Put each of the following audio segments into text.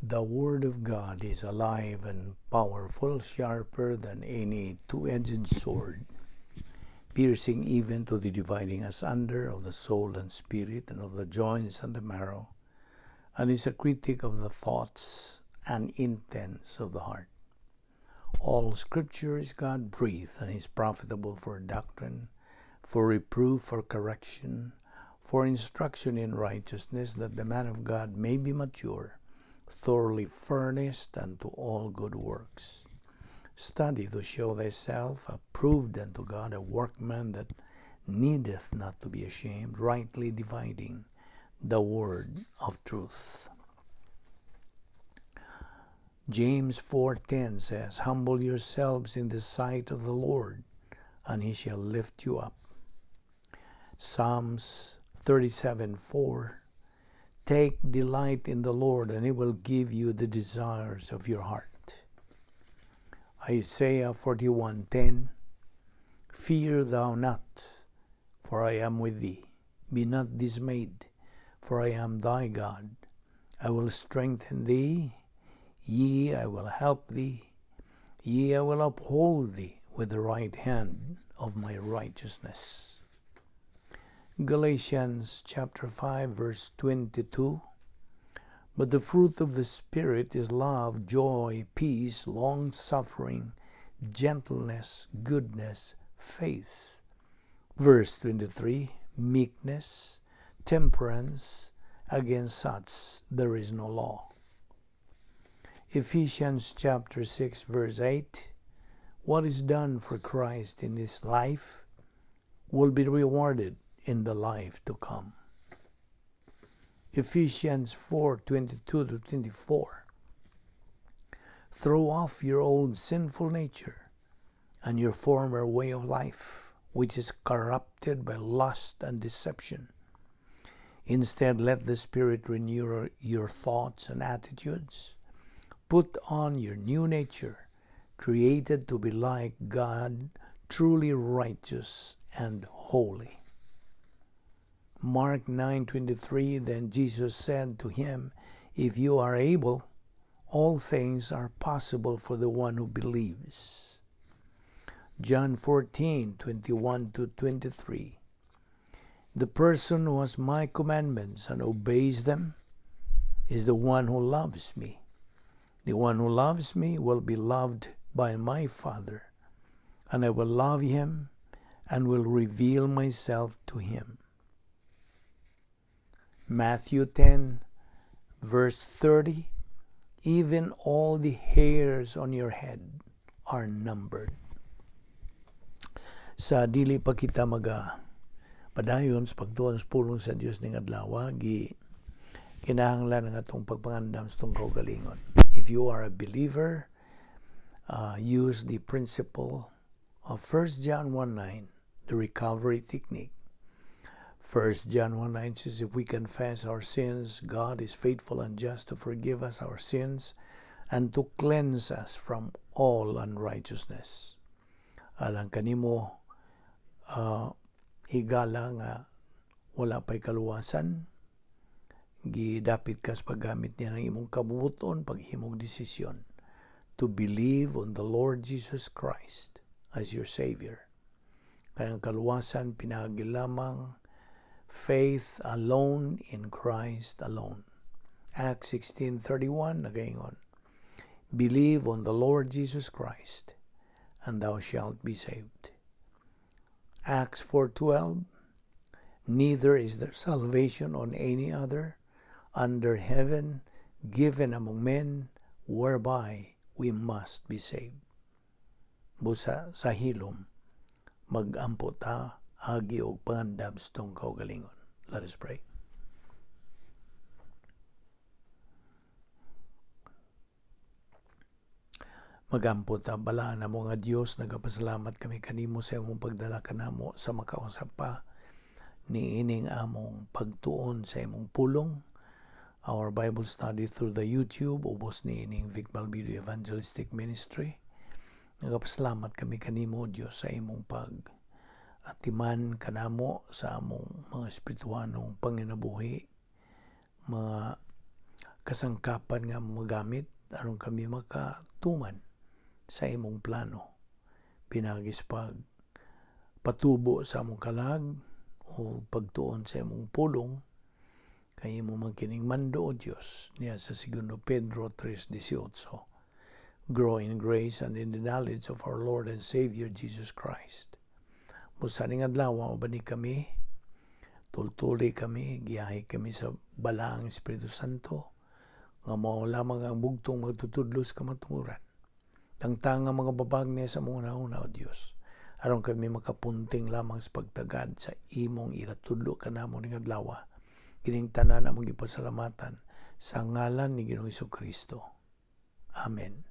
The Word of God is alive and powerful, sharper than any two-edged sword, piercing even to the dividing asunder of the soul and spirit, and of the joints and the marrow, and is a critic of the thoughts and intents of the heart. All Scripture is God-breathed and is profitable for doctrine, for reproof, for correction, for instruction in righteousness, that the man of God may be mature, thoroughly furnished unto all good works. Study to show thyself approved unto God, a workman that needeth not to be ashamed, rightly dividing the word of truth. James 4:10 says, "Humble yourselves in the sight of the Lord, and he shall lift you up." Psalms 37:4, "Take delight in the Lord, and he will give you the desires of your heart." Isaiah 41:10, "Fear thou not, for I am with thee. Be not dismayed, for I am thy God. I will strengthen thee, yea, I will help thee, yea, I will uphold thee with the right hand of my righteousness." Galatians chapter 5 verse 22, "But the fruit of the Spirit is love, joy, peace, long-suffering, gentleness, goodness, faith." Verse 23, "Meekness, temperance, against such there is no law." Ephesians chapter 6 verse 8, "What is done for Christ in this life will be rewarded in the life to come." Ephesians 4:22 to 24, "Throw off your old sinful nature and your former way of life, which is corrupted by lust and deception. Instead, let the Spirit renew your thoughts and attitudes. Put on your new nature, created to be like God, truly righteous and holy." Mark 9:23, "Then Jesus said to him, If you are able, all things are possible for the one who believes." John 14:21 to 23, "The person who has my commandments and obeys them is the one who loves me. The one who loves me will be loved by my Father, and I will love him and will reveal myself to him." Matthew 10, verse 30, "Even all the hairs on your head are numbered." Sa dili pa kita maga padayon sa pagtuon sa pulong sa Dios ning adlaw, gi kinahanglan ang atong pagpangandam sa atong kaugalingon. If you are a believer, use the principle of 1 John 1:9, the recovery technique. 1 John 1:9 says, "If we confess our sins, God is faithful and just to forgive us our sins and to cleanse us from all unrighteousness." Alang kanimo higala nga wala pa'y kaluwasan, gidapit ka sa paggamit niya ng imong kabubuton, paghimog desisyon to believe on the Lord Jesus Christ as your Savior. Kaya ang kaluwasan pinaagi lamang faith alone in Christ alone. Acts 16:31 nagaingon, "Believe on the Lord Jesus Christ, and thou shalt be saved." Acts 4:12, "Neither is there salvation on any other under heaven given among men whereby we must be saved." Busa sa hilom, mag-ampo ta agi og pangandam sa atong kaugalingon. Let us pray. Magampo ta, balaan namo nga Dios, nagapasalamat kami kanimo sa imong pagdala kanamo sa makausap pa niining among pagtuon sa imong pulong. Our Bible study through the YouTube, ubos niining Vic Balbido Evangelistic Ministry. Nagapasalamat kami kanimo, Dios, sa imong pag atiman kanamo sa among mga espirituhanong panginabuhi, mga Kasangkapan nga magamit aron kami makatuman sa imong plano pinaagi sa pag patubo sa among kalag o pagtuon sa imong pulong, kay imo man kining mando, O Dios, niya sa Segundo Pedro 3:18, "Grow in grace and in the knowledge of our Lord and Savior Jesus Christ." Busa ning adlaw, ubani kami, tultuli kami, giyahi kami sa Balaang Espiritu Santo nga mao lamang ang bugtong magtutudlo sa kamatuoran. Tangtanga mga babag niya sa mga una, O Dios, aron kami makapunting lamang sa pagtagad sa imong ikatudlo kanamo ning adlaw. Kining tanan among gipasalamatan sa ngalan ni Ginoong Kristo. Amen.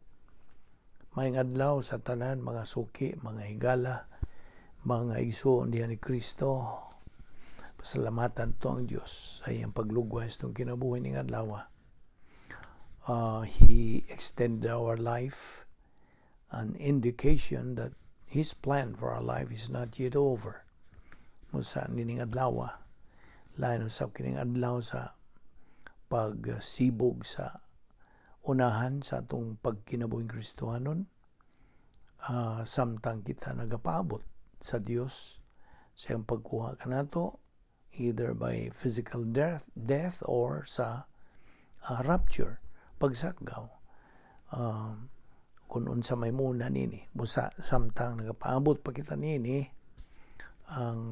Maayong adlaw sa tanan, mga suki, mga higala, mga igsoon diha ni Kristo. Pasalamatan to ang Dios sa iyang paglugway sa itong kinabuhi ning adlaw. He extended our life, an indication that His plan for our life is not yet over. Busa nining adlaw, lain usab kining adlaw sa pagsibog sa unahan sa atong pagkinabuhing Kristohanon, samtang kita nagapaabot sa Dios sa iyang pagkuha kanato, either by physical death or sa rapture, pagsakgaw, kung unsa may muna nini. Busa samtang nagapaabot pa kita nini, ang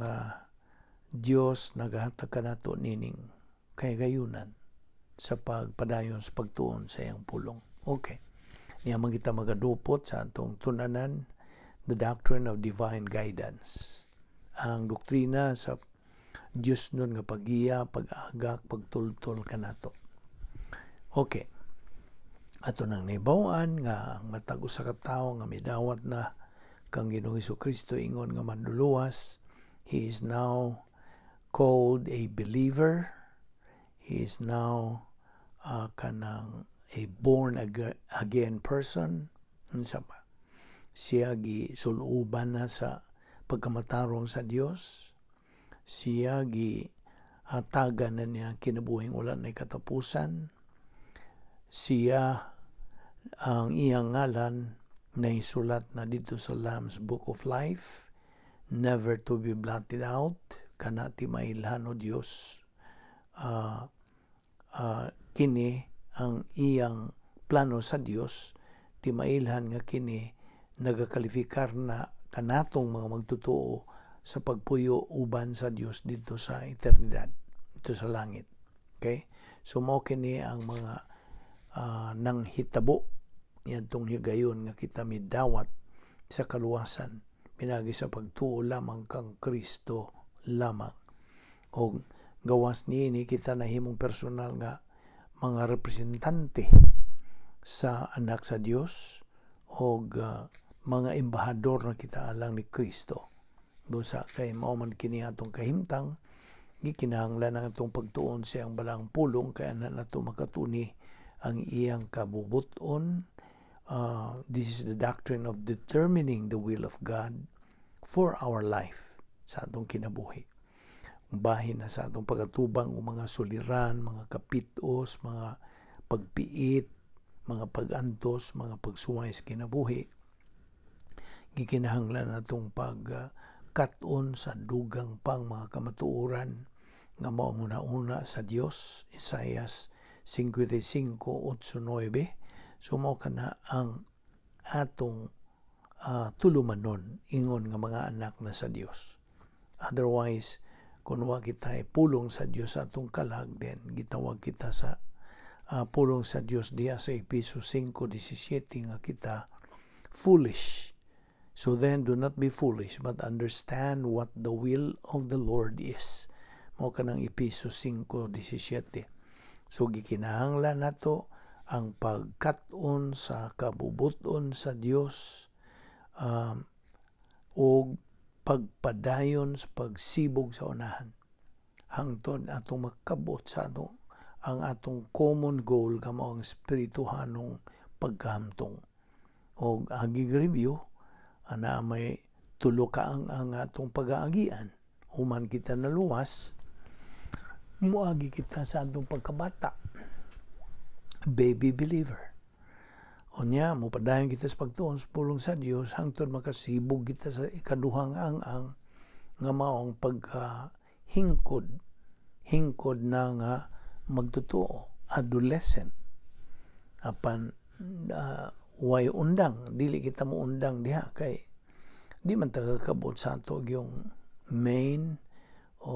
Dios nagahatag kanato nining kahigayunan sa pagpadayon sa pagtuon sa iyang pulong. Okay. Niya man kita magadupot sa atong tunanan, the doctrine of divine guidance. Ang doktrina sa Diyos nun nga paggiya, pag-agak, pagtultol kanato. Okay. Ato nang nahibaw-an nga ang matag usa ka tawo nga midawat na kang Ginoong Kristo ingon nga manluluwas, he is now called a believer. He is now kanang a born again person. Unsa pa? Siya gi suluban na sa pagkamatarong sa Dios. Siya gi hatagan na niya kinabuhing wala na katapusan. Siya, ang iyang ngalan na isulat na dito sa Lamb's Book of Life, never to be blotted out, kana ti mailhan, o Dios. Kini ang iyang plano sa Dios, ti mailhan nga kini nagakalifikar na kanatong mga magtotoo sa pagpuyo uban sa Dios dito sa eternidad, dito sa langit. Okay? So mao kini ang mga nang hitabo niadtong higayon nga kita midawat sa kaluwasan pinagi sa pagtuo lamang kang Kristo lamang. Og gawas niini, kita nahimong personal nga mga representante sa anak sa Dios og mga embahador na kita alang ni Kristo. Busa kay mao man kini atong kahimtang, gikinahanglan ang atong pagtuon sa iyang balaang pulong kay ana nato makatuni ang iyang kabubuton. This is the doctrine of determining the will of God for our life sa atong kinabuhi. Bahin na sa atong pag-atubang og mga suliran, mga kapitos, mga pagpiit, mga pag-antos, mga pagsuway sa kinabuhi, gikinahanglan natong pag kat-on sa dugang pang mga kamatuoran nga mao ang una-una sa Dios, Isaias 55:8-9. So mao kana ang atong tulumanon ingon nga mga anak na sa Dios. Otherwise, kung wa kita pulong sa Dios sa atong kalag, then gitawag kita sa pulong sa Dios diya sa Epeso 5:17 nga kita foolish. "So then, do not be foolish, but understand what the will of the Lord is." Mao kanang Epeso 5:17. So gikinahanglan nato ang pagkat-on sa kabubuton sa Dios og pagpadayon sa pagsibog sa unahan hangtod atong makabot sa atong ang atong common goal nga mao ang espirituhanong pagkahamtong. Og agig review ana, may tulo ka ang atong pag-aagian human kita naluwas. Muagi kita sa atong pagkabata. Baby believer. Unya, mopadayon kita sa pagtuon sa pulong sa Dios hangtod makasibog kita sa ikaduhang ang-ang nga maong pagkahingkod, hingkod na nga magtotoo, adolescent. Apan way undang, dili kita mo undang diha kay di man ta kakabot sa ato yung main o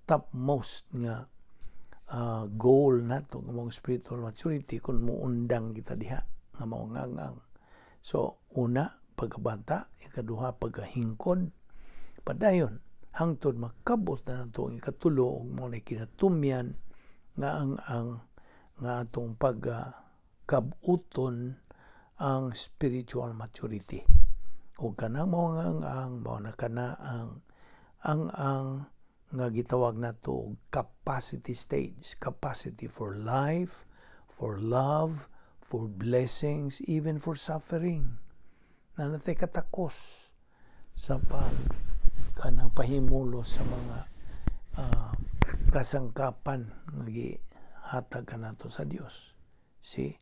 topmost nga goal nato nga maong spiritual maturity kung muundang kita diha nga mao nga ang. So una, pagkabata, ikaduha, pagkahingkod, padayon hangtod makabot na nato ang ikatulo ug mao na kinatumyan nga ang nga atong pagkabuton ang spiritual maturity. Ug kanang mao nga ang mao na kana ang nga gitawag nato og capacity stage, capacity for life, for love, for blessings, even for suffering. Na natay katakos sa pag kanang pahimulos sa mga kasangkapan nga gihatag kanato sa Dios. See?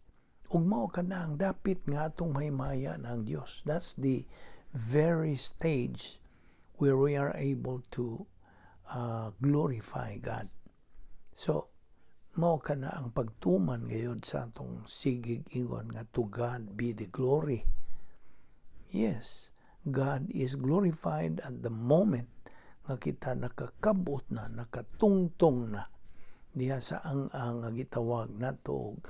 Ug mao kana ang dapit nga atong mahimaya ang Dios. That's the very stage where we are able to glorify God. So, mao kana ang pagtuman gayud sa atong sigig ingon nga "To God be the glory." Yes, God is glorified at the moment nga kita nakakabot na, nakatungtong na diha sa ang nga gitawag nato og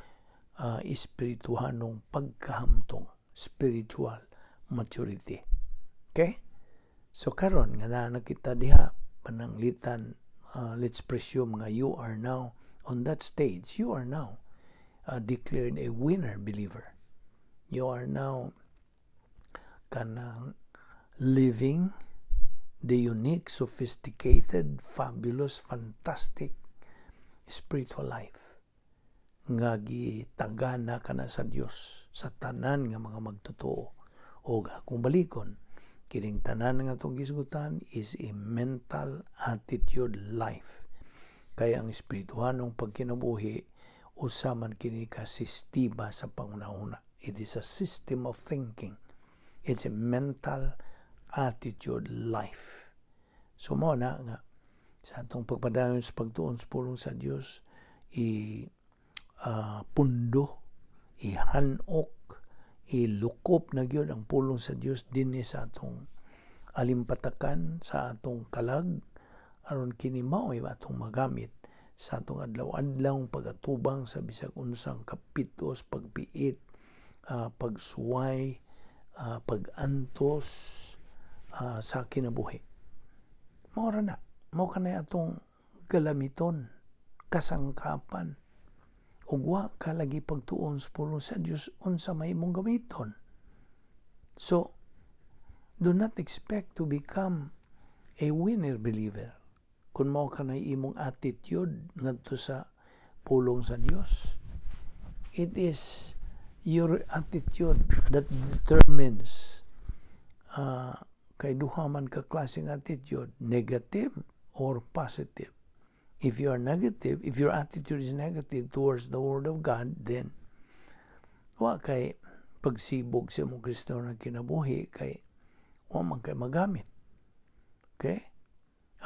espirituhanong pagkahamtong, spiritual maturity. Okay? So karon nga naa na kita diha, pananglitan, let's presume nga you are now on that stage. You are now declared a winner believer. You are now kanang living the unique, sophisticated, fabulous, fantastic spiritual life nga gitagana kana sa Dios sa tanan nga mga magtotoo. O akong balikon, kining tanan nga atong gisgutan is a mental attitude life. Kaya ang espirituhanong pagkinabuhi, usa man kini ka sistema sa panghuna-huna. It is a system of thinking. It's a mental attitude life. So mo na nga sa atong pagpadayon sa pagtuon sa pulong sa Dios, i pundo, ihanok, ilukop na gyud ang pulong sa Dios dinhi sa atong alimpatakan, sa atong kalag, aron kini mao atong magamit sa atong adlaw-adlaw pagatubang sa bisag unsang kapitos, pagpiit, pagsuway, pag-antos sa kinabuhi. Mao ra na. Mao kanay atong galamiton, kasangkapan. Ug wa ka lagi pagtuon sa pulong sa Dios, unsa may imong gamiton? So, do not expect to become a winner believer kung mao ka na imong attitude ngadto sa pulong sa Dios. It is your attitude that determines, kay duha man ka klaseng attitude, negative or positive. If you are negative, if your attitude is negative towards the Word of God, then wa kay pagsibog sa imong Kristiyano nga kinabuhi kay wa man kay magamit. Okay?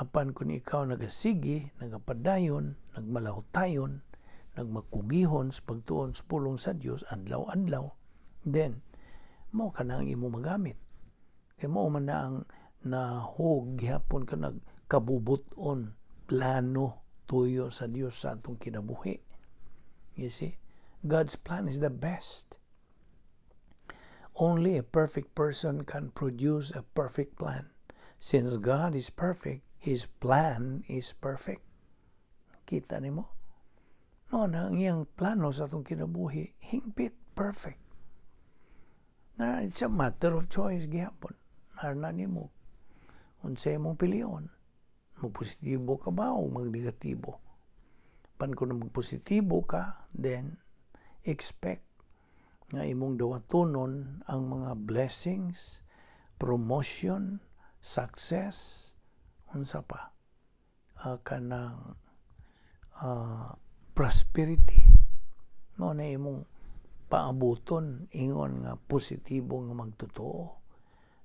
Apan kung ikaw nagasigi, nagapadayon, nagmalahutayon, nagmakugihon sa pagtuon sa pulong sa Dios adlaw-adlaw, then mao ka na ang imo magamit. Kay mao man na ang nahog gihapon ka nagkabubuton, plano, tuyo sa Dios sa atong kinabuhi. You see, God's plan is the best. Only a perfect person can produce a perfect plan. Since God is perfect, His plan is perfect. Kita nimo? Mao na ang iyang plano sa atong kinabuhi, hingpit, perfect. Na it's a matter of choice gihapon. Naa nimo unsay imong pilion. Magpositibo ka ba o magnegatibo? Pan kung magpositibo ka, then expect nga imong dawatonon ang mga blessings, promotion, success, unsa pa, kanang prosperity. Mao na imong paabuton ingon nga positibo nga magtotoo.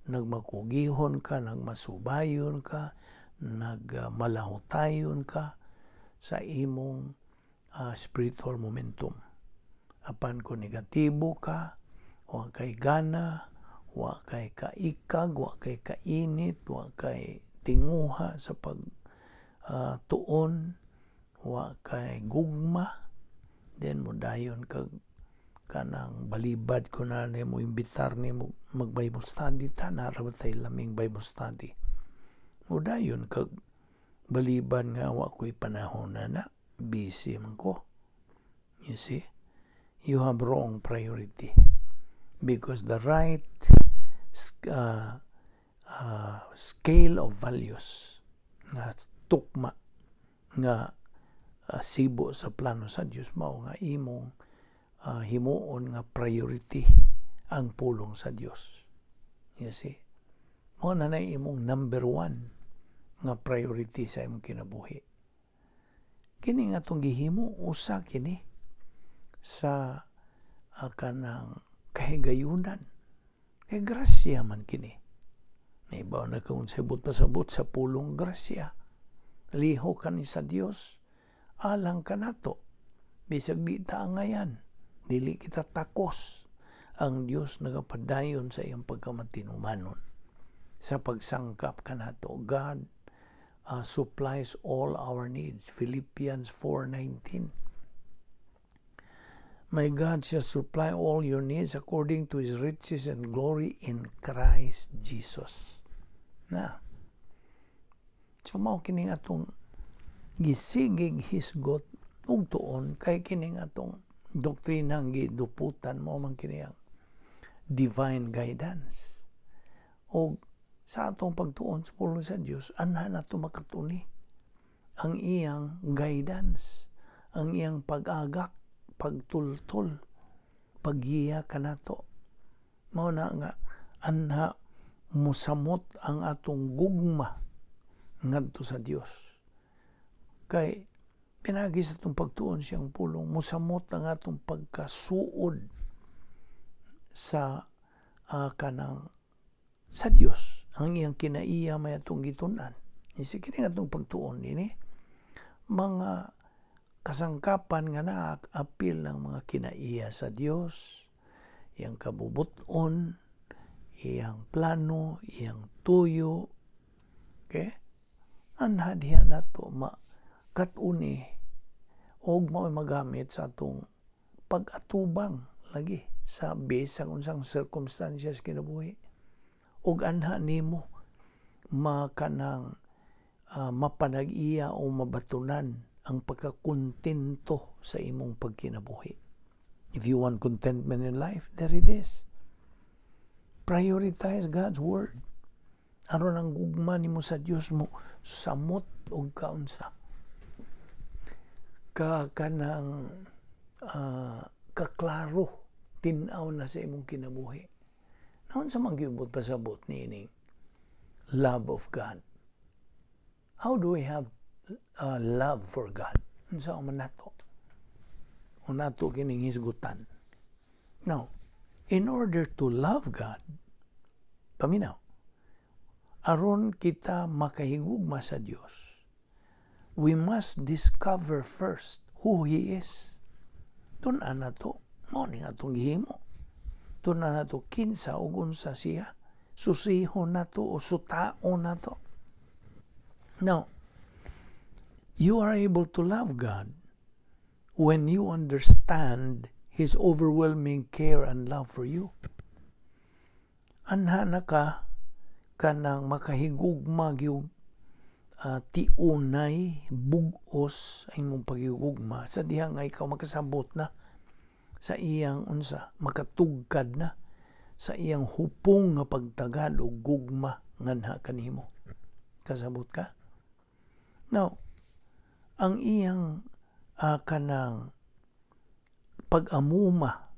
Nagmakugihon ka, nagmasubayon ka, nagmalahutayon ka sa imong spiritual momentum. Apan kung negatibo ka, wa kay gana, wa kay kaikag, wa kay kainit, wa kay tinguha sa pag tuon, wa kay gugma, then modayon kag kanang balibad ko na nimo imbitar nimo mag Bible study ta, naa ra ba tay laming Bible study. Modayon kag balibad nga wa ko'y panahon na na, busy man ko. You see, you have wrong priority, because the right scale of values nga tukma nga sibo sa plano sa Dios mao nga imong himuon nga priority ang pulong sa Dios. You see? Mao na na imong number one nga priority sa imong kinabuhi. Kini nga atong gihimo, usa kini sa kanang kahigayunan. Kay grasya man kini. Naibaw na kung sabot pasabot sa pulong grasya. Lihok ka ni sa Dios, alang kanato. Bisag di ta angayan, dili kita takos. Ang Dios nagapadayon sa iyang pagkamatinumanon. Sa pagsangkap kanato, God supplies all our needs. Philippians 4:19. "My God shall supply all your needs according to His riches and glory in Christ Jesus." Na. So mao kining atong gisigig hisgot ug tuon, kay kining atong doktrina ang giduputan mo man kini ang divine guidance. Og sa atong pagtuon sa pulong sa Dios, anha nato makatuni ang iyang guidance, ang iyang pag-agak, pagtultol, paggiya kanato. Mao na nga anha musamot ang atong gugma ngadto sa Dios. Kay pinagi sa atong pagtuon siyang pulong, musamot ang atong pagkasuod sa kanang sa Dios. Ang iyang kinaiya may atong gitun-an. Isi kini atong pagtuon nini mga kasangkapan nga naapil ng mga kinaiya sa Dios, iyang kabubuton, iyang plano, iyang tuyo. Okay? Anha diha nato makatuni og mao magamit sa atong pag-atubang lagi sa bisag unsang circumstances kinabuhi. Ug anha nimo makanang mapanag-iya o mabatunan ang pagkakontento sa imong pagkinabuhi. If you want contentment in life, there it is. Prioritize God's Word. Aron ang gugma nimo sa Dios mo samot og kaunsa ka kanang kaklaro tin-aw na sa imong kinabuhi. Naon sa magyubot pasabot niining love of God? How do we have love for God? Unsa man nato? O nato kining hisgutan. Now, in order to love God, paminaw, aron kita makahigugma sa Dios, we must discover first who He is. Tun-an nato, mao ni atong gihimo. Tun-an nato kinsa ug unsa siya. Susihon nato o sutaon nato. Now, you are able to love God when you understand His overwhelming care and love for you. Anha na ka kanang makahigugma gyud tiunay bug-os ang imong paghigugma sa diha nga ikaw makasabot na sa iyang unsa, makatugkad na sa iyang hupong nga pagtagad og gugma nganha kanimo. Kasabot ka? Now, ang iyang kanang pag-amuma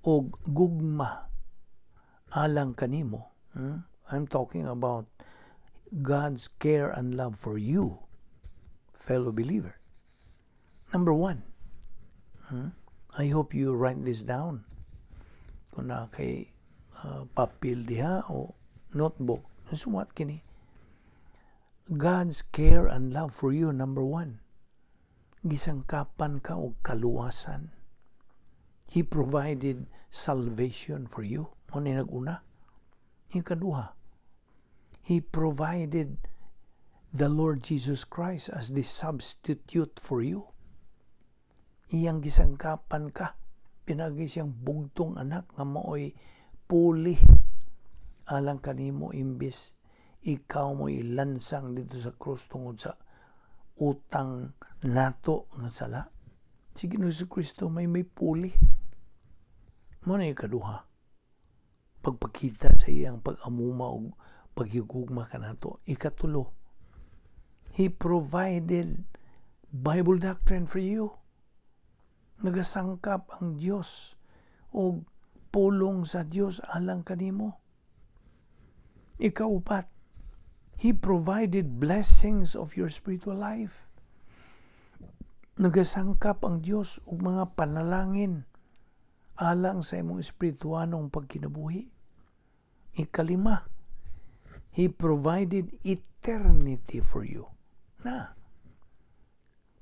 og gugma alang kanimo, I'm talking about God's care and love for you, fellow believer. Number one, I hope you write this down. Kung naa kay papel diha o notebook, suwat kini. God's care and love for you, number one. Gisangkapan ka og kaluwasan. He provided salvation for you. Mao ni nag-una. Ikaduha, He provided the Lord Jesus Christ as the substitute for you. Iyang gisangkapan ka. Pinaagi siyang bugtong anak nga maoy puli alang kanimo imbis ikaw mo ilansang didto sa krus tungod sa utang nato nga sala. Si Ginoong Kristo may puli. Mao na ikaduha. Pagpakita sa iyang pag-amuma og paghigugma kanato. Ikatulo, He provided Bible doctrine for you. Nagasangkap ang Dios og pulong sa Dios alang kanimo. Ikaupat, He provided blessings of your spiritual life. Nagasangkap ang Dios og mga panalangin alang sa imong espirituanong pagkinabuhi. Ikalima, He provided eternity for you. Na,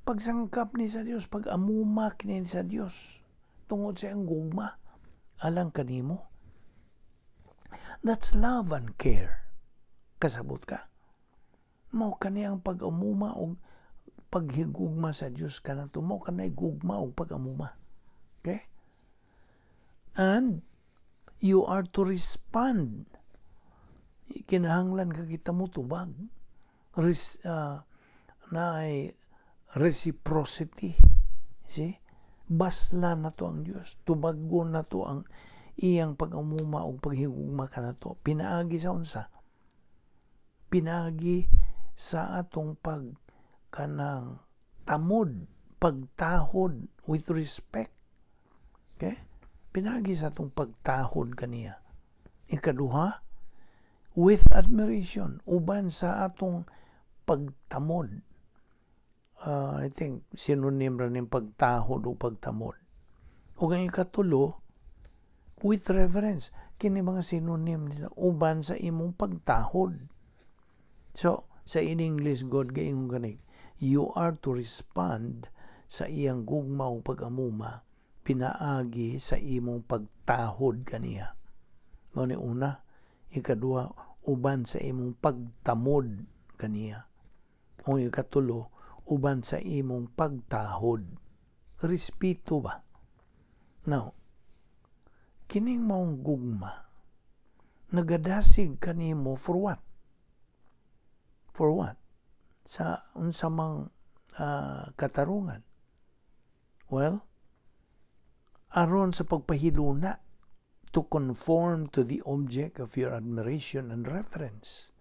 pagsangkap ni sa Dios, pag-amuma ni sa Dios, tungod sa iyang gugma, alang kanimo. That's love and care. Kasabot ka? Mao kani ang pag-amuma og paghigugma sa Dios kanato. Mao kanay gugma og pag-amuma. Okay? And you are to respond. Kinahanglan ka kita mo tubag. Naay reciprocity. See? Basla nato ang Dios. Tubagon nato ang iyang pag-amuma og paghigugma kanato. Pinaagi sa unsa? Pinaagi sa atong pag kanang tamod, pagtahod with respect. Okay? Pinaagi sa atong pagtahod kaniya. Ikaduha, with admiration, uban sa atong pagtamod. I think synonym ra ning pagtahod o pagtamod. Ug ang ikatulo, with reverence. Kini mga synonym nila uban sa imong pagtahod. So, sa in English God gaingon gani, you are to respond sa iyang gugma o pag-amuma pinaagi sa imong pagtahod kaniya. Mao ni una, ikaduha, uban sa imong pagtamod kaniya. O ikatulo, uban sa imong pagtahod. Respeto ba? Now, kining maong gugma, nagadasig kanimo for what? For what? Sa unsa mang katarungan? Well, aron sa pagpahiluna, to conform to the object of your admiration and reverence.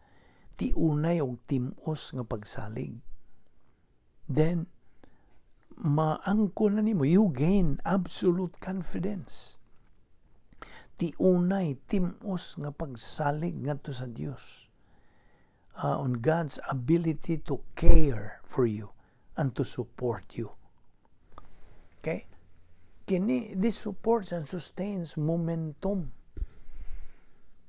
Tiunay og tim-os nga pagsalig. Then, maangko na nimo, you gain absolute confidence. Tiunay tim-os nga pagsalig ngadto sa Dios on God's ability to care for you and to support you. Okay? Kini, this supports and sustains momentum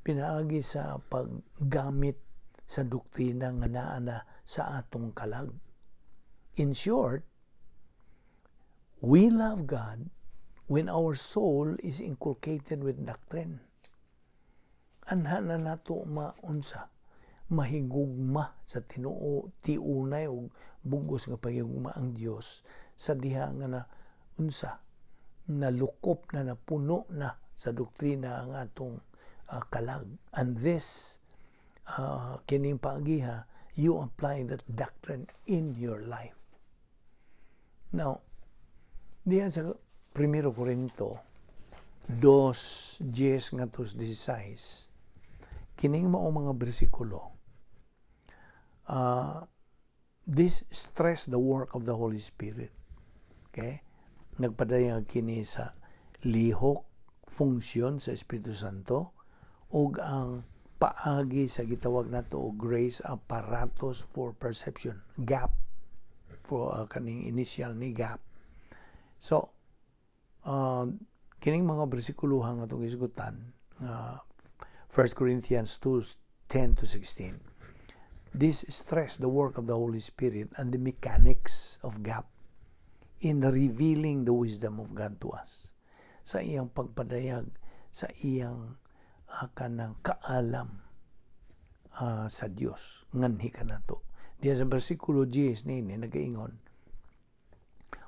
pinaagi sa paggamit sa doktrina nga naa na sa atong kalag. In short, we love God when our soul is inculcated with doctrine. Anha na nato maunsa, mahigugma sa tinuo, tiunay og bugos nga paghigugma ang Dios sa diha nga na unsa, nalukop na, napuno na sa doktrina ang atong kalag. And this kining paagiha, you apply that doctrine in your life. Now, diha sa 1 Corinto 2:10 ngadto 16, kining mao mga bersikulo, this stress the work of the Holy Spirit. Okay? Nagpadayag kini sa lihok, funksyon sa Espiritu Santo ug ang paagi sa gitawag nato og grace apparatus for perception, GAP, for kaning initial ni GAP. So, Now, kining mga bersikulohan nga atong hisgutan, 1 Corinthians 2:10 to 16. This stress the work of the Holy Spirit and the mechanics of gap in revealing the wisdom of God to us. Sa iyang pagpadayag, sa iyang kanang kaalam sa Dios nganhi kanato. Diya sa bersikulo 10 nini nagaingon,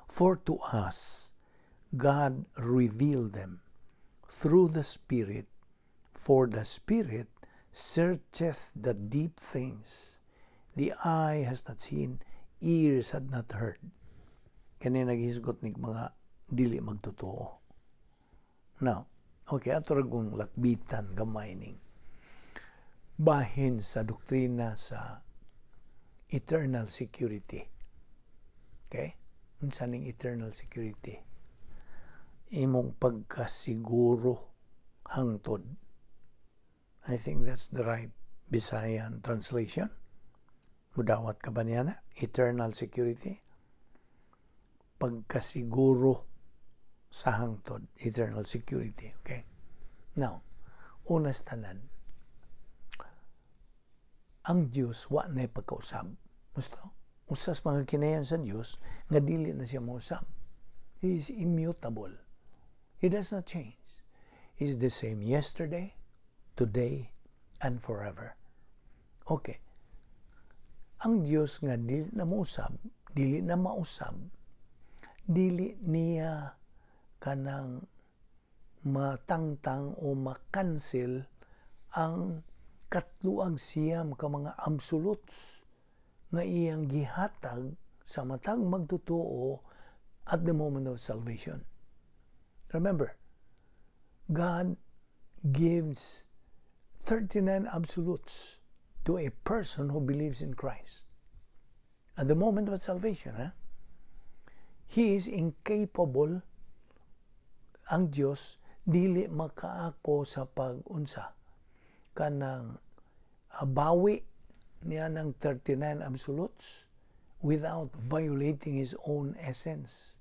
"For to us God revealed them through the Spirit, for the Spirit searcheth the deep things the eye has not seen, ears had not heard." Kani naghisgot ni mga dili magtotoo. Now, okay, ato ra kong lakbitan gamay ning bahin sa doktrina sa eternal security. Okay? Unsa ning eternal security? Imong pagkasiguro hangtod. I think that's the right Bisayan translation. Mudawat ka ba niya na? Eternal security? Pagkasiguro sa hangtod. Eternal security. Okay? Now, unas tanan, ang Dios wa na pagkausab. Gusto? Usas mga kinayan sa Dios nga dili na siya mausab. He is immutable. He does not change. He is the same yesterday, today, and forever. Okay. Ang Dios nga dili na mausab, dili na mausab, dili niya kanang matangtang o makancel ang 39 ka mga absolutes nga iyang gihatag sa matag magtotoo at the moment of salvation. Remember, God gives 39 absolutes to a person who believes in Christ. At the moment of salvation, huh? He is incapable, ang Dios dili makaako sa pag-unsa kanang bawi niya ng 39 absolutes without violating his own essence.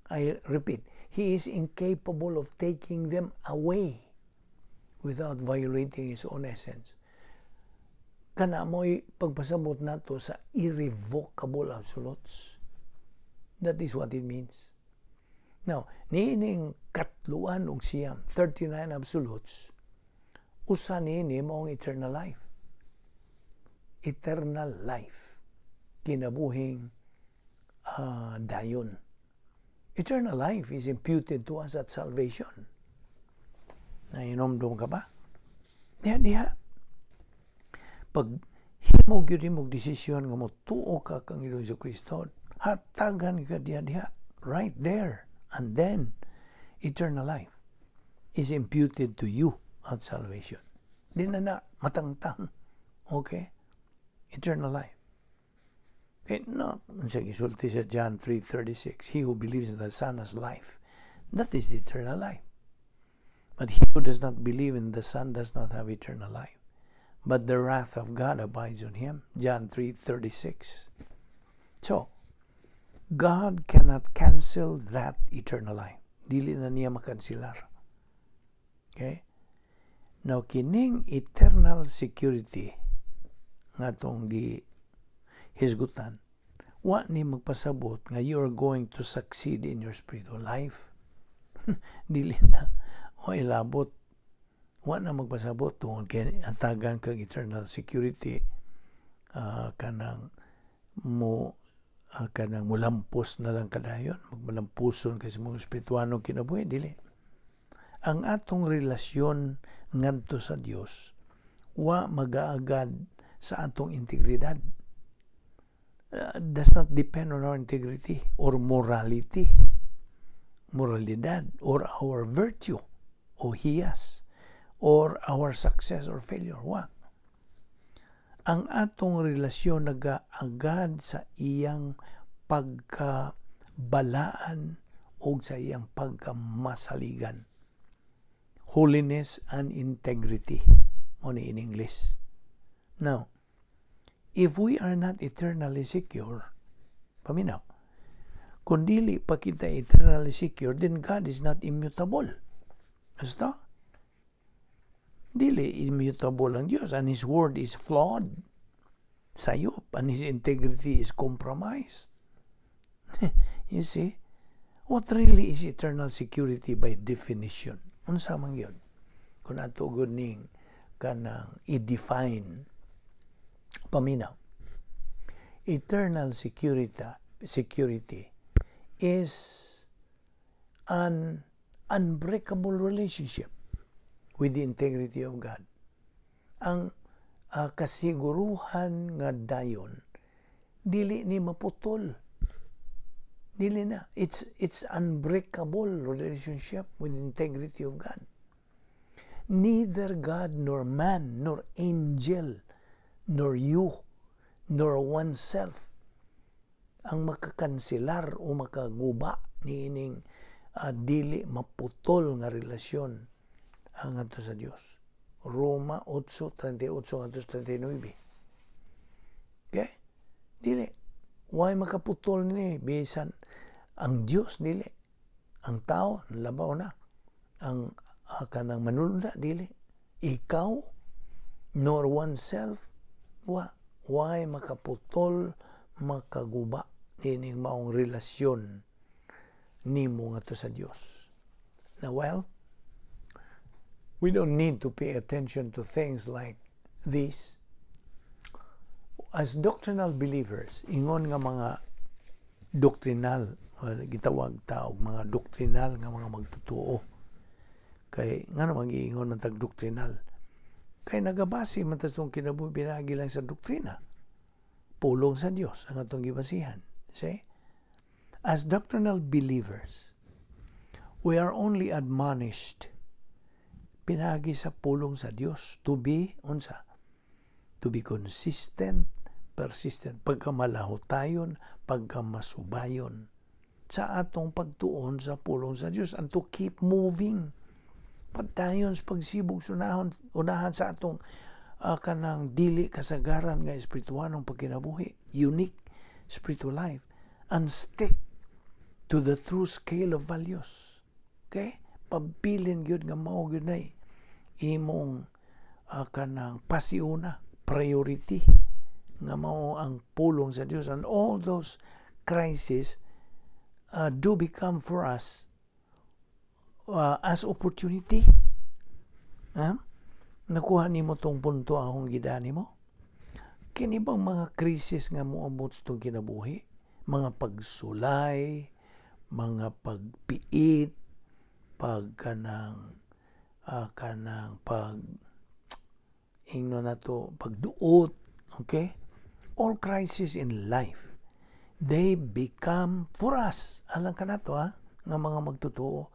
I repeat, he is incapable of taking them away without violating his own essence. Kana mo'y pagpasabot nato sa irrevocable absolutes. That is what it means. Now, niining 39, 39 absolutes, usa niini mao'ng eternal life. Eternal life. Kinabuhing dayon. Eternal life is imputed to us at salvation. Nahinomdom ka ba? Diha, diha. Pag himo gyud imong desisyon nga motuo ka kang Ginoong Kristo, hatagan ka diha diha. Right there. And then, eternal life is imputed to you at salvation. Di na na matangtang. Okay? Eternal life. Okay, no. Sa gisulti sa John 3:36, "He who believes in the Son has life." That is the eternal life. But he who does not believe in the Son does not have eternal life, but the wrath of God abides on him. John 3:36. So, God cannot cancel that eternal life. Dili na niya makansilar. Okay? Now, kining eternal security nga atong gi hisgutan, wa ni magpasabot nga you are going to succeed in your spiritual life. Dili na o ilabot. Wa na magpasabot tungod kay hatagan kag eternal security, kanang mo kanang mulampos na lang kadayon, magmalampuson kay sa mga espirituanong kinabuhi. Dili. Ang atong relasyon ngadto sa Dios wa magaagad sa atong integridad, does not depend on our integrity or morality, moralidad, or our virtue o hiyas, or our success or failure. Wa. Ang atong relasyon nagaagad sa iyang pagkabalaan o sa iyang pagkamasaligan. Holiness and integrity, mo ni in English. Now, if we are not eternally secure, paminaw, Kung dili pa kita eternally secure, then God is not immutable. Basta? Dili immutable ang Diyos and His word is flawed. Sayop, and His integrity is compromised. You see? What really is eternal security by definition? Unsa man gyud? Kung ato gud ning kanang i-define, paminaw. Eternal security is an unbreakable relationship with the integrity of God. Ang kasiguruhan nga dayon dili ni maputol. Dili na. It's unbreakable relationship with the integrity of God. Neither God nor man nor angel nor you nor oneself ang makakanselar o makaguba niining dili maputol nga relasyon ang ngadto sa Dios. Roma 8:38 ngadto 39. Okay? Dili. Why makaputol ni bisan ang Dios, dili. Ang tao labaw na. Ang kanang manulda, dili. Ikaw nor oneself, wa why makaputol, makaguba nining maong relasyon nimo ngadto sa Dios. Now, well, we don't need to pay attention to things like this. As doctrinal believers, ingon nga mga doctrinal, well, gitawag ta og mga doctrinal nga mga magtutuo. Kay ngano mag-iingon man tag doctrinal? Kay nagabase man ta sa kinabuhi pinaagi lang sa doktrina. Pulong sa Dios ang atong gibasihan. See? As doctrinal believers, we are only admonished pinaagi sa pulong sa Dios to be unsa? To be consistent, persistent, pagkamalahutayon, pagkamasubayon sa atong pagtuon sa pulong sa Dios and to keep moving. Padayon sa pagsibog sa unahon, unahan sa atong kanang dili kasagaran nga espirituhanong pagkinabuhi, unique spiritual life, and stick to the true scale of values. Okay? Pabilin gyud nga mao gyud nay imong kanang pasiuna, priority nga mao ang pulong sa Dios, and all those crises do become for us as opportunity. Ha? Nakuha nimo tong punto akong gidani mo? Kini bang mga krisis nga moabot sa itong kinabuhi? Mga pagsulay, mga pagpiit, pag kanang pag ingno na to, pagduot, okay? All crises in life, they become for us, alang kanato ha, nga mga magtotoo,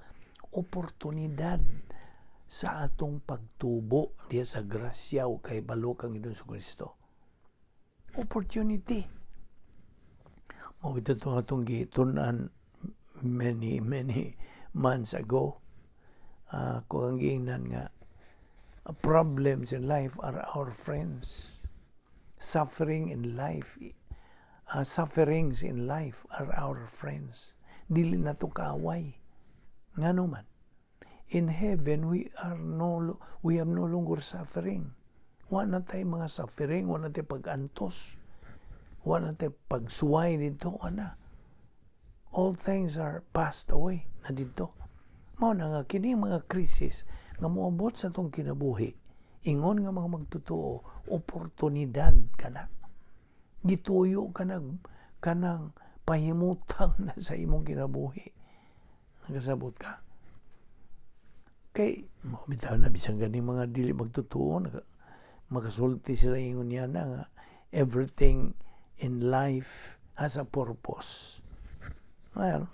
oportunidad sa atong pagtubo diya sa grasya o kay balo kang Ginoong Kristo. Opportunity. Mao bitaw itong atong gitun-an many, many months ago. Kung ang giingnan nga, problems in life are our friends. Sufferings in life are our friends. Dili na to kaaway. Ngano man? In heaven, we have no longer suffering. Wa na tay mga suffering, wa na tay pag-antos, wa na tay pagsuway dito, wa na. All things are passed away na dito. Mao na nga kini mga krisis nga moabot sa atong kinabuhi, ingon nga mga magtotoo, oportunidad kana. Gituyo ka na kanang pahimutang na sa imong kinabuhi. Nakasabot ka? Kay mao bitaw na bisan ganing mga dili magtotoo, makasulti sila, ingon niya na nga everything in life has a purpose. Well,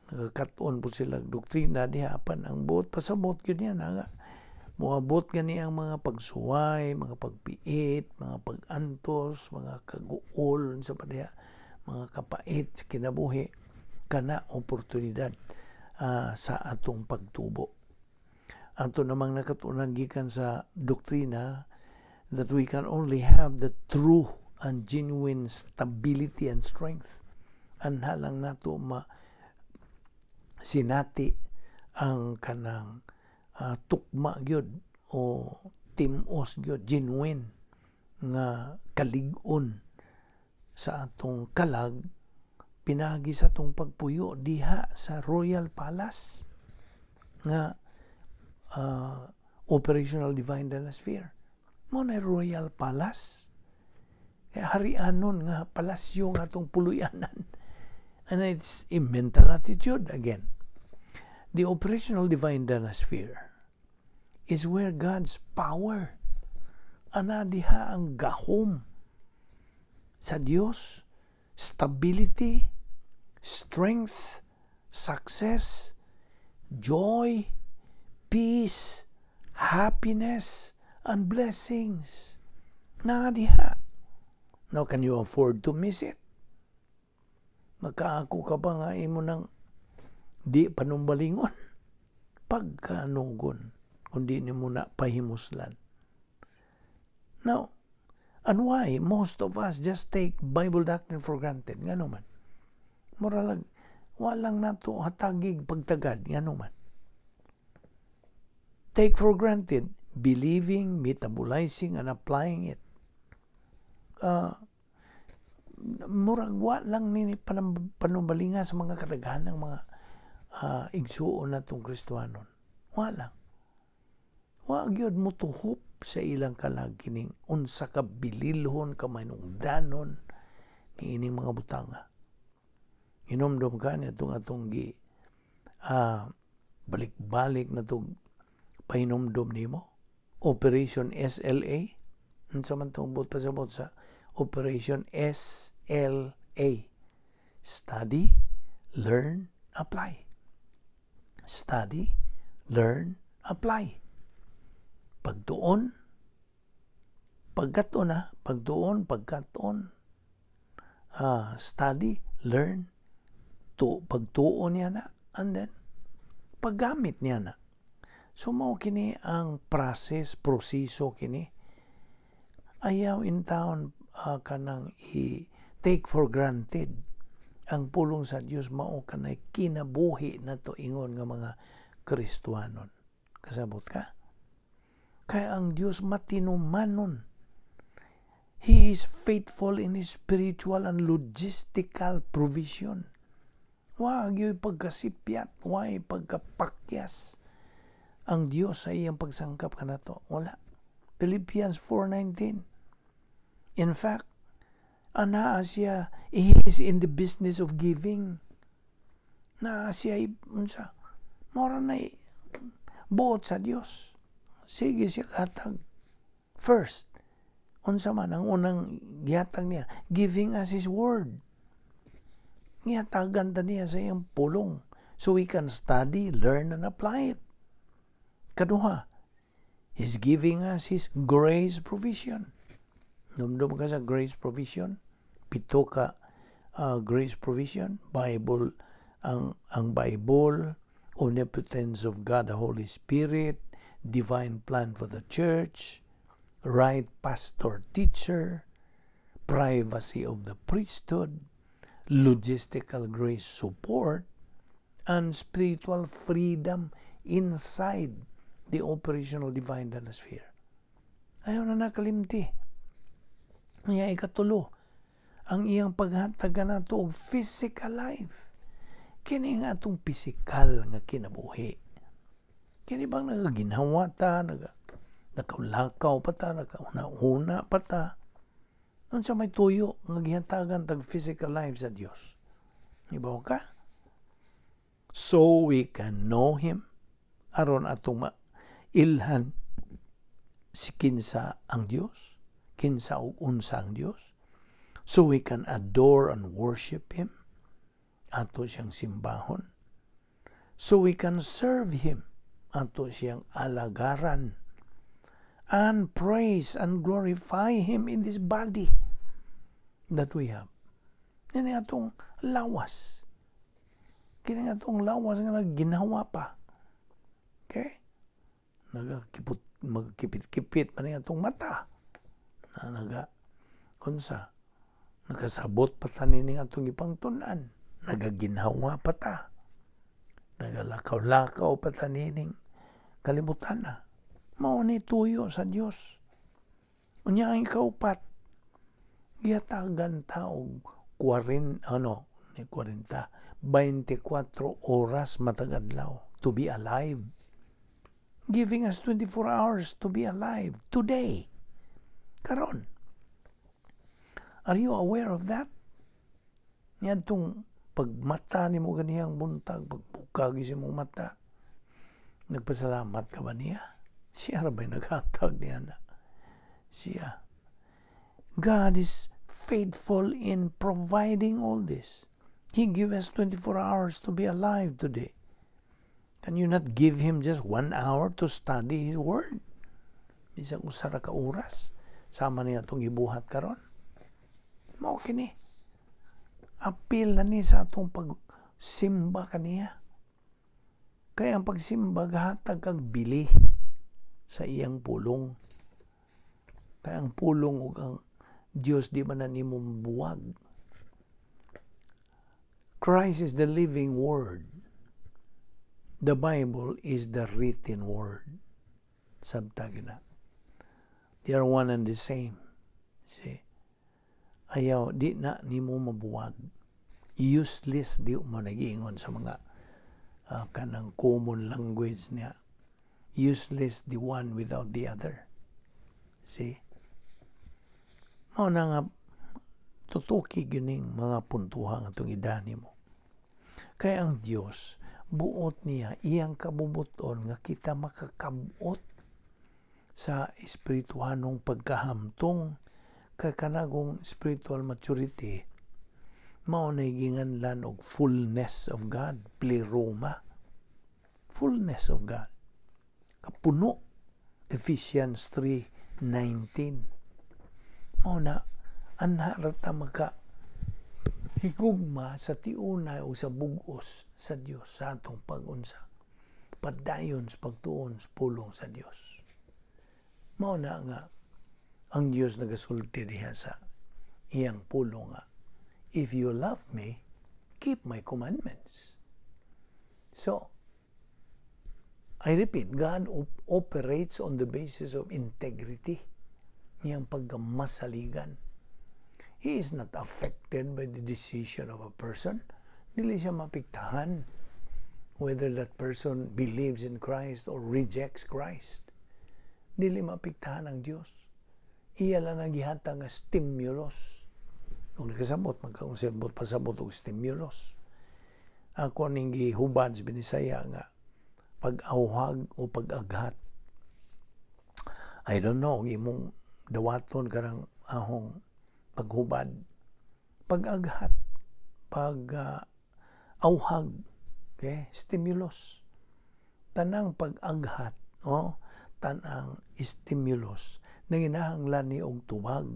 nagkakat-on po sila doktrina diha, apan ang buot pasabot gyud niya na nga moabot gani ang mga pagsuway, mga pagpiit, mga pag-antos, mga kaguol sa pa diha, mga kapait sa kinabuhi, kana oportunidad sa atong pagtubo. Ato namang nakatunan gikan sa doktrina that we can only have the true and genuine stability and strength Anha lang nato ma sinati ang kanang tukma gyud o tim-os gyud, genuine nga kalig-on sa atong kalag pinagi sa atong pagpuyo diha sa Royal Palace nga operational divine sphere. Mao na Royal Palace. Kaya harianon nga palasyo nga atong puluyanan. And it's a mental attitude again. The operational divine sphere is where God's power, ana diha ang gahom sa Dios, stability, strength, success, joy, peace, happiness, and blessings. Naa diha. Now, can you afford to miss it? Magkaako ka ba nga imo nang di panumbalingon? Pagkanugon, kundi nimo na pahimuslan. Now, and why most of us just take Bible doctrine for granted? Ngano man? Mura walang nato hatagig pagtagad. Ngano man? Take for granted, believing, metabolizing, and applying it. Murag wa lang ni panumbalinga sa mga kadaghanang mga igsuon natong Kristohanon. Wa lang. Wa gyud motuhop sa ilang kalag kining unsa ka bililhon, ka mahinungdanon niining mga butanga. Inomdom ka niya itong atong gi balik-balik na itong pahinomdom nimo. Operation SLA. Unsa man itong buot pasabot sa Operation SLA? Study, learn, apply. Study, learn, apply. Pagtuon, pagkaton na, pagtuon, pagkaton, study, learn, to, pagtuon niya na, and then, paggamit niya na. So, mao kini ang process, proseso kini. Ayaw in town kanang i-take for granted ang pulong sa Dios. Mao kanay kinabuhi nato ingon nga mga Kristohanon. Kasabot ka? Kaya ang Dios matinumanon. He is faithful in His spiritual and logistical provision. Wa gyud pagkasipyat, wa pagkapakyas ang Dios sa iyang pagsangkap kanato. Wala. Philippians 4:19. In fact, anaa siya, he is in the business of giving. Naa siya, unsa, mora na buot sa Dios. Sige siya hatag. First, unsa man ang unang gihatag niya? Giving us His Word. Gihatagan ta niya sa iyang pulong so we can study, learn, and apply it. Kaduha, He's giving us His grace provision. Numdum ka sa grace provision? Pito ka grace provision. Bible, ang Bible, omnipotence of God, the Holy Spirit, divine plan for the church, right pastor teacher, privacy of the priesthood, logistical grace support, and spiritual freedom inside the operational divine sphere. Ayaw na nakalimti. Niya ikatulo, ang iyang paghatag nato og physical life. Kini nga atong pisikal nga kinabuhi. Kini bang nagaginhawa ta, nakaulakaw pa ta, nakauna-una pa ta? Unsa may tuyo nga gihatagan tag physical life sa Dios? Ibaw ka? So we can know Him, aron atong mailhan si kinsa ang Dios, kinsa ug unsa ang Dios. So we can adore and worship Him, ato siyang simbahon. So we can serve Him, ato siyang alagaran. And praise and glorify Him in this body that we have. Yan atong lawas. Kini atong lawas nga nagginhawa pa. Okay? Nagakipot, magkipit-kipit pa ni atong mata. Na naga, kunsa, Nakasabot pa ta nining atong ipangtun-an. Nagaginhawa pa ta. Nagalakaw-lakaw pa ta nining kalibutan na. Mao ni tuyo sa Dios. Unya ang ikaupat, gihatagan ta og 40, ano, ni 40, 24 oras matag adlaw to be alive. Giving us 24 hours to be alive today. Karon. Are you aware of that? Niadtong pagmata nimo ganihang buntag, pagbukag sa imong mata, nagpasalamat ka ba niya? Siya ra ba'y naghatag niya na? Siya. God is faithful in providing all this. He gives us 24 hours to be alive today. Can you not give Him just 1 hour to study His Word? Bisag usa ra ka oras. Sama niya itong gibuhat karon. Mao kini. Apil na ni sa atong pagsimba kaniya. Kaya ang pagsimba gahatag kag bili sa iyang pulong. Kaya ang pulong ug ang Dios di man na nimo buwag. Christ is the living Word. The Bible is the written Word. Sabta na. They are one and the same. See? Ayaw, di na nimo mabuwag. Useless di mo nagiingon sa mga kanang common language niya. Useless the one without the other. See? Mao na nga tutuki gining mga puntuha nga itong idani mo. Kaya ang Dios buot niya, iyang kabubuton nga kita makakabot sa espirituhanong pagkahamtong, kay kanagong spiritual maturity mao na ginganlan og fullness of God, pleroma, fullness of God, kapuno, Ephesians 3:19. Mao na anha ra ta maka higugma sa tiunay o sa bugos sa Dios sa atong pag-unsa, padayon sa pagtuon sa pulong sa Dios. Mao na nga ang Dios nagasulti diha sa iyang pulong nga, "If you love me, keep my commandments." So I repeat, God operates on the basis of integrity, niyang pagkamasaligan. He is not affected by the decision of a person. Dili siya mapiktahan whether that person believes in Christ or rejects Christ. Dili mapiktahan ang Dios. Iya lang ang gihatag nga stimulus. Kung nakasabot, magkausabot pasabot og stimulus. Ako ning gihubad sa Binisaya nga pag-awhag o pag-aghat. I don't know, imong dawaton karang ahong paghubad. Pag-aghat, pag-awhag, okay? Stimulus. Tanang pag-aghat, oh, tanang stimulus, nanginahanglan ni og tubag.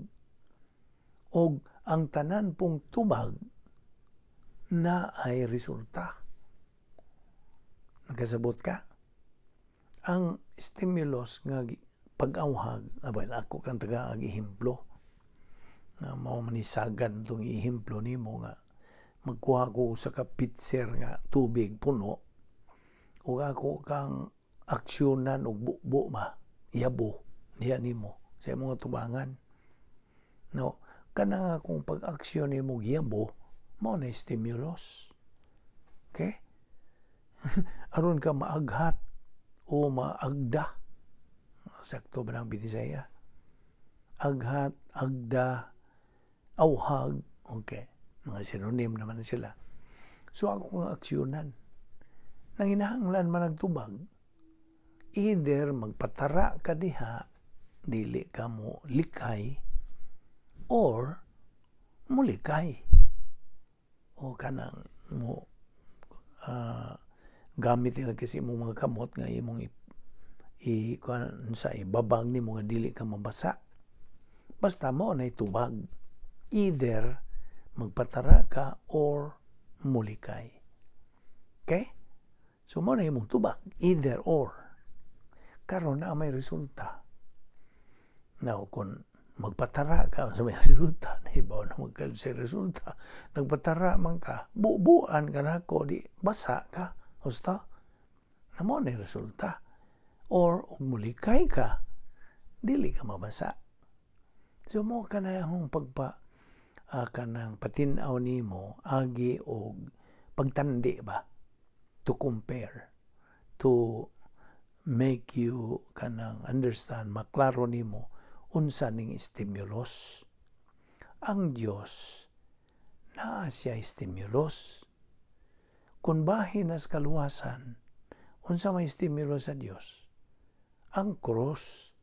Og ang tanan pong tubag na ay resulta. Nagkasabot ka? Ang stimulus nga pag-awhag, well, ako kang taga ag ehemplo, nga mao man ni sagan itong ehemplo nimo nga magkuha ko sa ka pitser nga tubig puno ug ako kang aksyonan og bubo ba yabo diha nimo sa imong tubangan, no? Kanang akong pag-aksyon nimo giyabo, mao na stimulus, okay? Aron ka maaghat o maagda. Sakto ba ng Binisaya? Aghat, agda, awhag, okay, mga synonym naman na sila. So ako nga aksyonan, nanginahanglan man nagtubag, either magpatara ka diha, dili ka mo likay, or mulikay o kanang mo gamit nila kasi imong mga kamot nga imong i kuan sa ibabang nimo nga dili ka mabasa. Basta mo na tubag, either magpatara ka or mulikay, okay? So mo na imong tubag, either or. Karon na may resulta. Now, kung Magpatara ka sa may resulta, nahibaw na magka sa resulta. Nagpatara man ka, bubuan ka nako, di basa ka. Husto? Na mao na resulta. Or ug mulikay ka, dili ka mabasa. So mao ka na akong pagpa kanang patin-aw nimo agi og pagtandi ba, to compare, to make you kanang understand, maklaro nimo unsa ning stimulus. Ang Dios, naa siya stimulus. Kung bahin nas kaluwasan, unsa may stimulus sa Dios? Ang cross.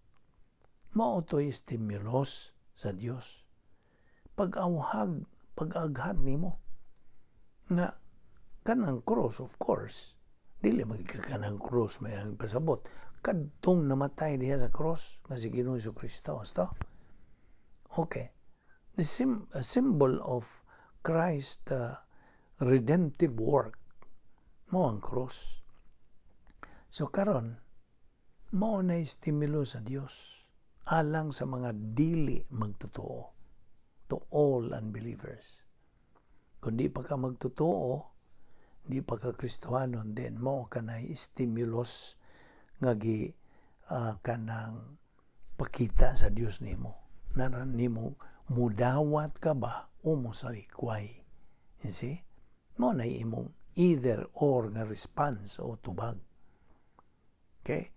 Mao to'y stimulus sa Dios. Pag-awhag, pag-aghat nimo nga kanang cross, of course, dili magiging kanang cross may ang pasabot, kadtong namatay diha sa cross nga si Ginoong Kristo. Husto? Okay, the a symbol of Christ, redemptive work mao ang cross. So karon, mao na stimulus sa Dios alang sa mga dili magtotoo, to all unbelievers. Kung di pa ka magtotoo, di pa ka Kristohanon, then mao kanay stimulus nga gi kanang pakita sa Dios nimo. Naran nimo, mudawat ka ba o mosalikway? You see? Mao na imong either or nga response o tubag. Okay?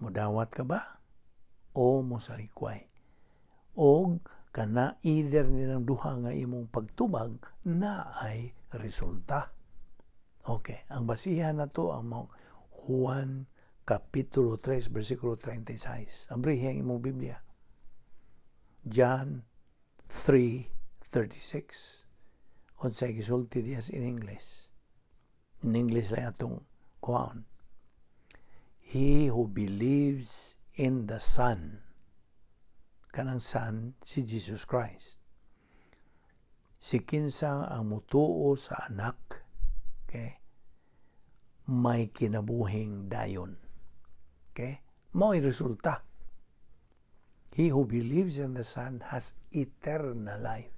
Mudawat ka ba o mosalikway? Og kana either nilang duha nga imong pagtubag na ay resulta. Okay, ang basihan nato ang mao Juan Kapitulo 3 versikulo 36. Abrihi ang imong Biblia. John 3:36. Unsay gisulti diya in English? In English ay atong kuhaon. He who believes in the Son, kanang Son si Jesus Christ. Si kinsa ang mutuo sa anak, okay, may kinabuhing dayon. Okay? Mao'y resulta. He who believes in the Son has eternal life.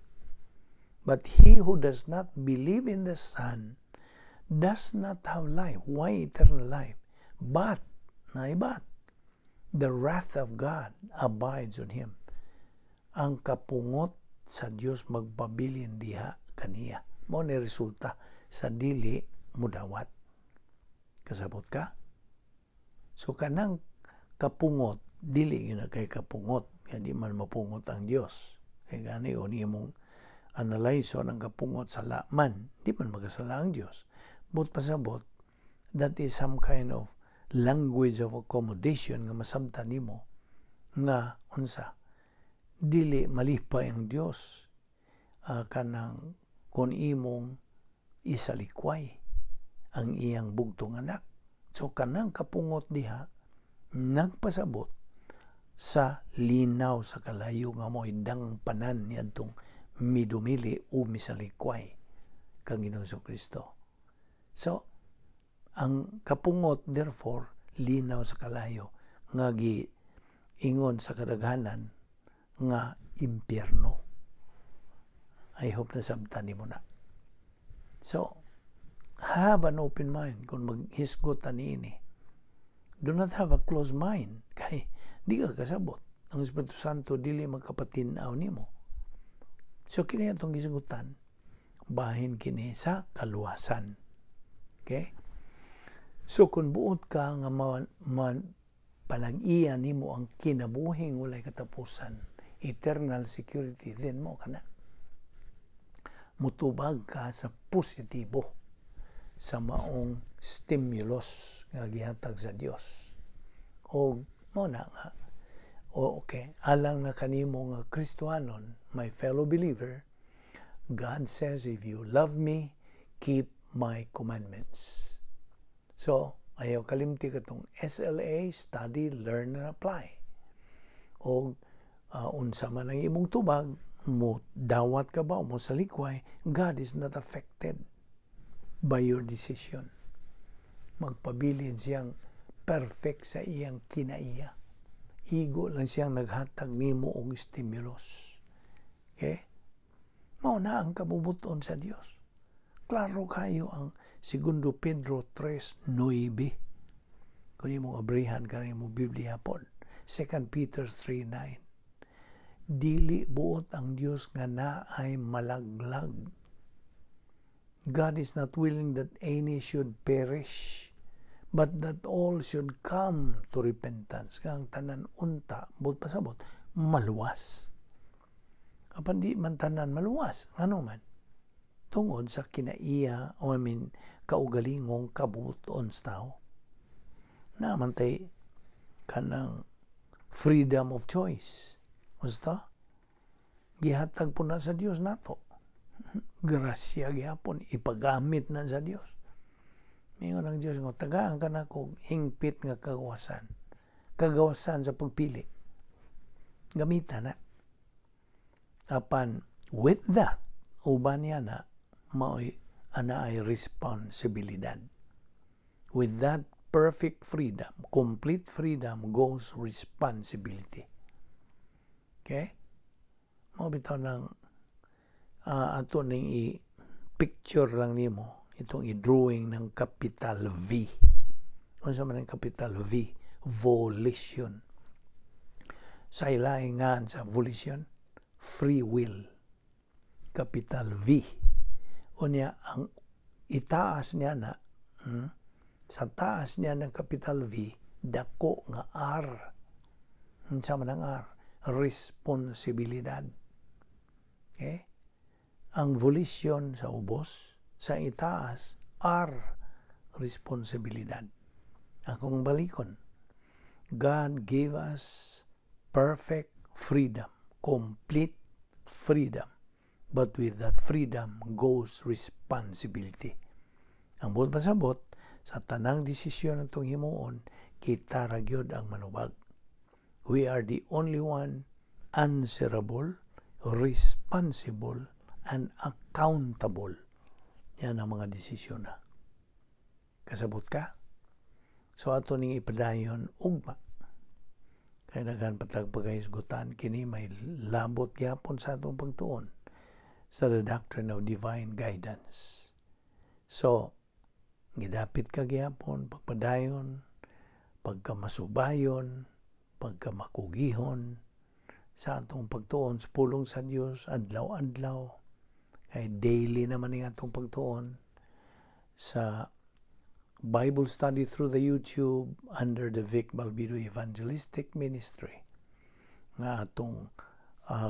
But he who does not believe in the Son does not have life. Why eternal life? But, na but, the wrath of God abides on him. Ang kapungot sa Dios magpabilin diha kaniya. Mao ni resulta sa dili mudawat. Kasabot ka? So kanang kapungot, dili yun na kay kapungot, kaya di man mapungot ang Dios. Kay gani o imong analyze ang kapungot, sala man, di man magasala ang Dios. But pasabot, that is some kind of language of accommodation nga masabtan nimo nga unsa, dili malipay ang Dios kanang kung imong isalikway ang iyang bugtong anak. So kanang kapungot diha nagpasabot sa linaw sa kalayo nga mo'y dangpanan niadtong midumili o misalikway kang Ginoong Kristo. So, ang kapungot therefore linaw sa kalayo nga gi ingon sa kadaghanan nga impyerno. I hope na sabtan nimo na. So, have an open mind kung maghisgot ta niini. Do not have a closed mind kay di ka kasabot. Ang Espiritu Santo dili magkapatin-aw nimo. So kini atong gisgutan, bahin kini sa kaluwasan. Okay? So kung buot ka nga ma panag-iya nimo ang kinabuhing walay katapusan, eternal security, then mao kana. Mutubag ka sa positibo sa maong stimulus nga gihatag sa Dios. O mao na nga o okay, alang na kanimo nga Kristohanon, my fellow believer, God says, "If you love me, keep my commandments." So, ayaw kalimti katong SLA, study, learn, and apply. O unsa man ang imong tubag, mo dawat ka ba o mo salikway, God is not affected by your decision. Magpabilin siyang perfect sa iyang kinaiya. Igo lang siyang naghatag nimo og stimulus. Okay? Mao na ang kabubuton sa Dios. Klaro kayo ang Segundo Pedro 3:9. Kung imong abrihan ka imong Biblia pod. 2 Peter 3:9. Dili buot ang Dios nga naay malaglag. God is not willing that any should perish, but that all should come to repentance. Nga ang tanan unta, buot pasabot, maluwas. Apan di man tanan maluwas. Ngano man? Tungod sa kinaiya, o I mean, kaugalingong kabuton sa tao. Naa man tay kanang freedom of choice. Basta, gihatag po na sa Dios nato. Grasya gihapon, ipagamit na sa Dios. Mingon ang Dios nga tagaan ka nako hingpit nga kagawasan. Kagawasan sa pagpili. Gamita na. Apan with that, uban niya na maoy ana ay responsibilidad. With that perfect freedom, complete freedom goes responsibility. Okay? Mao bitaw ng ato ning i-picture lang nimo itong i-drawing ng capital V. Unsa man ang capital V? Volition. Sa ilaingan sa volition, free will. Capital V. Unya, ang itaas niya na, sa taas niya ng capital V, dako nga R. Unsa man ang R? Responsibilidad. Okay? Ang volition sa ubos, sa itaas, R, responsibilidad. Akong balikon, God gave us perfect freedom, complete freedom. But with that freedom goes responsibility. Ang buot pasabot, sa tanang desisyon atong himuon, kita ra gyud ang manubag. We are the only one answerable, responsible, and accountable. Yan ang mga desisyon na. Kasabot ka? So ato ning ipadayon ugma. Kay daghan pa tag pagkahisgutan, kini may labot gyapon sa atong pagtuon sa the doctrine of divine guidance. So, gidapit ka gyapon pagpadayon, pagkamasubayon, pagkamakugihon sa atong pagtuon sa pulong sa Dios adlaw-adlaw. Kay daily naman ning atong pagtuon sa Bible study through the YouTube under the Vic Balbido Evangelistic Ministry nga atong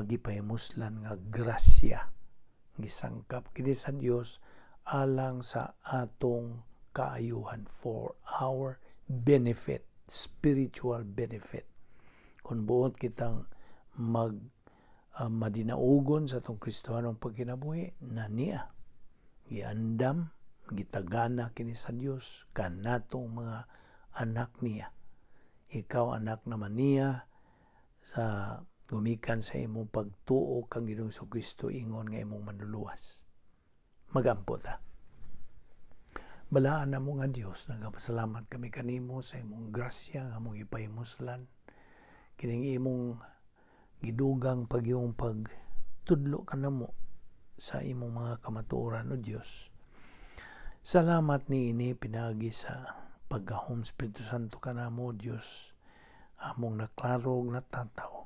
gipahimuslan nga grasya, gisangkap kini sa Dios alang sa atong kaayuhan, for our benefit, spiritual benefit. Kung buot kitang mag madinaugon sa atong Kristohanong pagkinabuhi na niya giandam, gitagana kini sa Dios kanatong mga anak niya. Ikaw anak naman niya sa gumikan sa imong pagtuo kang Ginoong Kristo ingon nga imong manluluwas. Magampo ta. Balaan namo nga Dios, nagapasalamat kami kanimo sa imong grasya nga among ipahimuslan. Kining imong gidugang pagyong pagtudlo kanamo sa imong mga kamatuoran, o Dios. Salamat niini pinaagi sa paggahom Espiritu Santo kanamo, Dios. Among naklaro ug natataw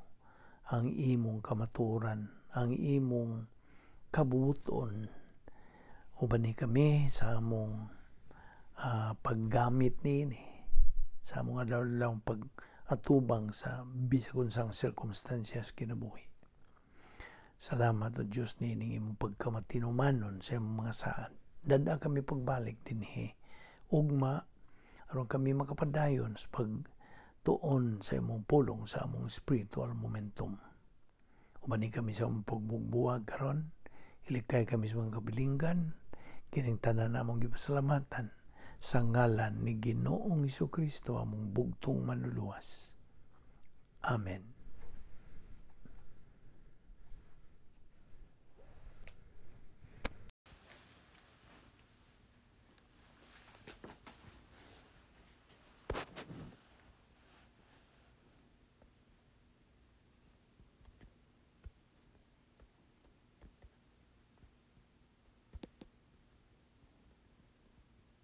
ang imong kamatuoran, ang imong kabubuton. Uban ni kami sa among paggamit niini sa among adlaw pag-atubang sa bisag unsang sirkumstansya kinabuhi. Salamat, O Dios, niining imong pagkamatinumanon sa imong mga saad. Dad-a kami pagbalik dinhi ugma aron kami makapadayon sa pagtuon sa imong pulong sa among spiritual momentum. Ubani kami sa among pagbugbuwag karon, ilikay kami sa mga kabilinggan, kining tanan among gipasalamatan sa ngalan ni Ginoong Kristo, among bugtong manluluwas. Amen.